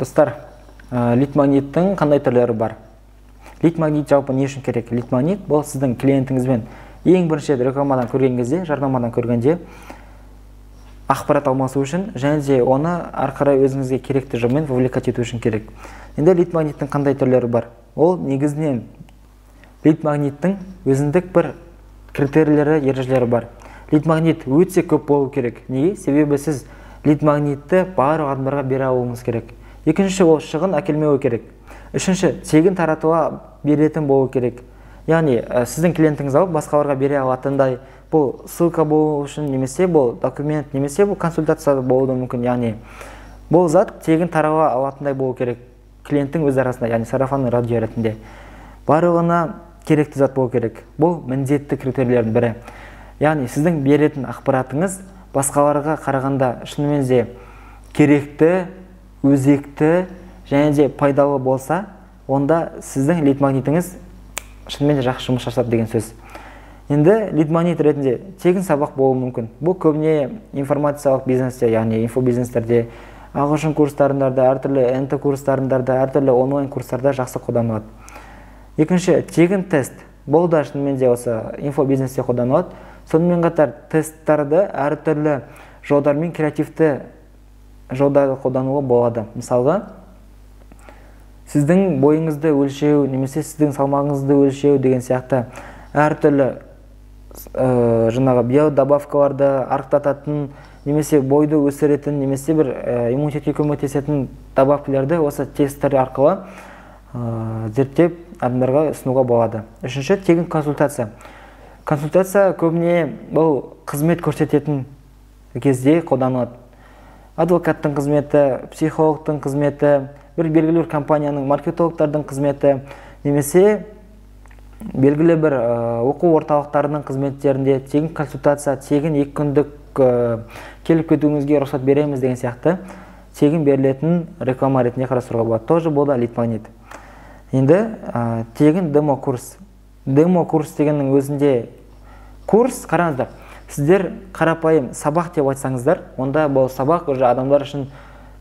Достар, лид-магниттің қандай түрлері бар? Лид-магнит жалпы не үшін керек? Лид-магнит бұл сіздің клиентіңізбен ең бірінші рет рекламадан көрген кезде, жарнамадан көргенде ақпарат алмасу үшін және де оны ары қарай өзіңізге керекті жолмен вовлекать ету үшін керек. Енді лид-магниттің қандай түрлері бар? Ол негізінен лид-магниттің өзіндік бір критерийлері, ережелері бар. Лид-магнит өте көп болу керек. Неге? Себебі сіз лид-магнитті барлық адамдарға бере алуыңыз керек. Екінші, ол шығын әкелмеуі керек. Үшінші, тегін таратыла беретін болу керек. Яғни, сіздің клиентіңіз алып басқаларға бере алатындай, бұл ссылка болу үшін, немесе бұл документ, немесе бұл консультация болуы да мүмкін. Яғни, бұл зат тегін тарала алатындай болу керек клиенттің өз арасында, яғни сарафанный радио ретінде. Барлығына керекті зат болу керек. Бұл міндетті критерийлердің бірі. Яғни, сіздің беретін ақпаратыңыз басқаларға қарағанда шынымен де керекті, өзекті және де пайдалы болса, онда сіздің лид-магнитіңіз шынымен де жақсы жұмыс жасады деген сөз. Енді лид-магнит ретінде тегін сабақ болуы мүмкін. Бұл көбіне информациялық бизнесте, яғни инфобизнестерде, ағылшын курстарында, әртүрлі НТ курстарында, әртүрлі онлайн курстарда жақсы қолданылады. Екінші, тегін тест. Бұл да шынымен де осы инфобизнесте қолданылады. Сонымен қатар тесттарды әртүрлі жолдармен, креативті жолдарды қолдануға болады. Мысалға, сіздің бойыңызды өлшеу, немесе сіздің салмағыңызды өлшеу деген сияқты әртүрлі жаңағы биодобавкаларды арықтататын, немесе бойды өсіретін, немесе бір иммунитетке көмектесетін добавкаларды осы тесттер арқылы зерттеп адамдарға ұсынуға болады. Үшінші, тегін консультация. Консультация көбіне бұл қызмет көрсететін кезде қолданылады. Адвокаттың қызметі, психологтың қызметі, бір белгілі бір компанияның маркетологтардың қызметі, немесе белгілі бір оқу орталықтарының қызметтерінде тегін консультация, тегін 2 күндік келіп кетуіңізге рұқсат береміз деген сияқты тегін берілетін реклама ретінде қарастыруға болады. Тоже бұл да лид-магнит. Енді тегін демо курс. Демо курс дегеннің өзінде курс, қараңыздар, сіздер қарапайым сабақ деп айтсаңыздар, онда бұл сабақ уже адамдар үшін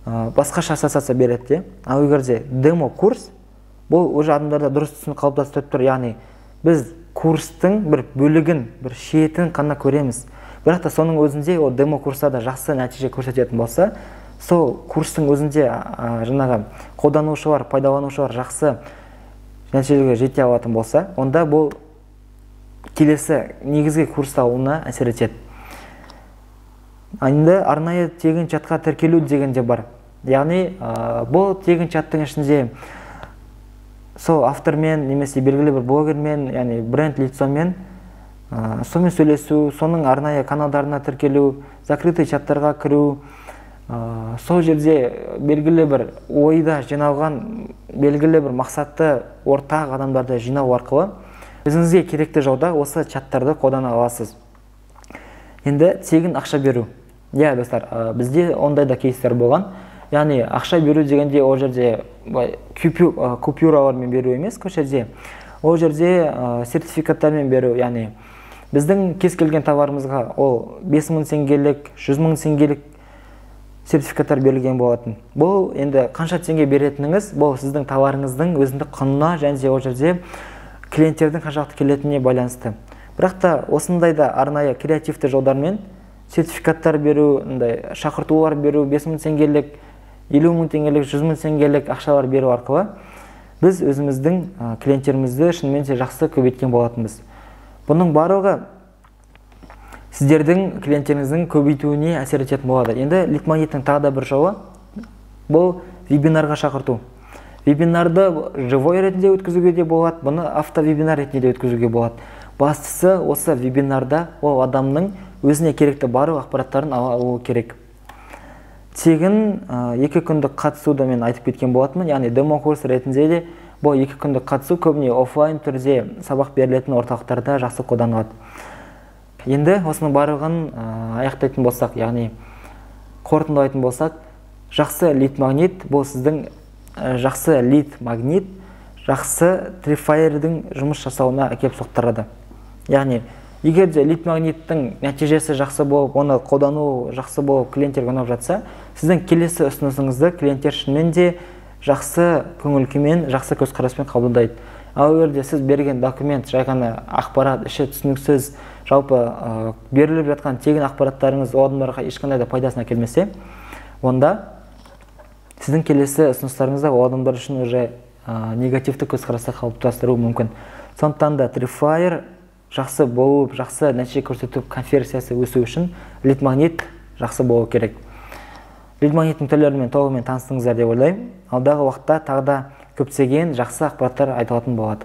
басқаша ассоциация береді де. Ал егер де демо курс, бұл уже адамдарда дұрыс түсінік қалыптастырып тұр. Яғни біз курстың бір бөлігін, бір шетін қана көреміз. Бірақ та соның өзінде ол демо курста да жақсы нәтиже көрсететін болса, сол курстың өзінде жаңағы қолданушылар, пайдаланушылар жақсы нәтижеге жете алатын болса, онда бұл келесі негізгі курс алуына әсер етеді. Енді арнайы тегін чатқа тіркелу деген де бар. Яғни, бұл тегін чаттың ішінде сол автормен, немесе белгілі бір блогермен, яғни бренд лицомен, сонымен сөйлесу, соның арнайы каналдарына тіркелу, закрытый чаттарға кіру, сол жерде белгілі бір ойда жиналған, белгілі бір мақсатты ортақ адамдарды жинау арқылы өзіңізге керекті жолда осы чаттарды қолдана аласыз. Енді тегін ақша беру. Иә, достар, бізде ондай да кейстер болған. Яғни ақша беру дегенде ол жерде былай купюралармен беру емес, көшеде. Ол жерде сертификаттармен беру, яғни біздің кез келген товарымызға ол 5000 теңгелік, 100 000 теңгелік сертификаттар берілген болатын. Бұл енді қанша теңге беретініңіз, бұл сіздің товарыңыздың өзіндік құнына және де ол жерде клиенттердің қаншалықты келетініне байланысты. Бірақ та осындай да арнайы креативті жолдармен сертификаттар беру, мындай шақыртулар беру, 5000 теңгелік, 50 000 теңгелік, 100 000 теңгелік ақшалар беру арқылы біз өзіміздің клиенттерімізді шынымен де жақсы көбейткен болатынбыз. Бұның барлығы сіздердің клиенттеріңіздің көбейтуіне әсер ететін болады. Енді лид-магниттің тағы да бір жолы бұл вебинарға шақырту. Вебинарды живой ретінде өткізуге де болады, бұны автовебинар ретінде де өткізуге болады. Бастысы осы вебинарда ол адамның өзіне керекті барлық ақпараттарын ала алуы керек. Тегін 2 күндік қатысуды мен айтып кеткен болатынмын, яғни демо курс ретінде де бұл 2 күндік қатысу көбіне офлайн түрде сабақ берілетін орталықтарда жақсы қолданылады. Енді осының барлығын аяқтайтын болсақ, яғни қорытындылайтын болсақ, жақсы лид-магнит бұл сіздің жақсы лид-магнит жақсы трипвайрдың жұмыс жасауына әкеліп соқтырады. Яғни Егер де лид-магниттің нәтижесі жақсы болып, оны қолдану жақсы болып, клиенттерге ұнап жатса, сіздің келесі ұсынысыңызды клиенттер шынымен де жақсы көңіл күймен, жақсы көзқараспен қабылдайды. Ал егер де сіз берген документ жай ғана ақпарат, іші түсініксіз, жалпы беріліп жатқан тегін ақпараттарыңыз ол адамдарға ешқандай да пайдасын әкелмесе, онда сіздің келесі ұсыныстарыңыз да ол адамдар үшін уже негативті көзқарасты қалыптастыруы мүмкін. Сондықтан да Tripwire жақсы болып, жақсы нәтиже көрсетіп, конверсиясы өсу үшін лид-магнит жақсы болу керек. Лид-магниттің түрлерімен толығымен таныстыңыздар деп ойлаймын. Алдағы уақытта тағы да көптеген жақсы ақпараттар айтылатын болады.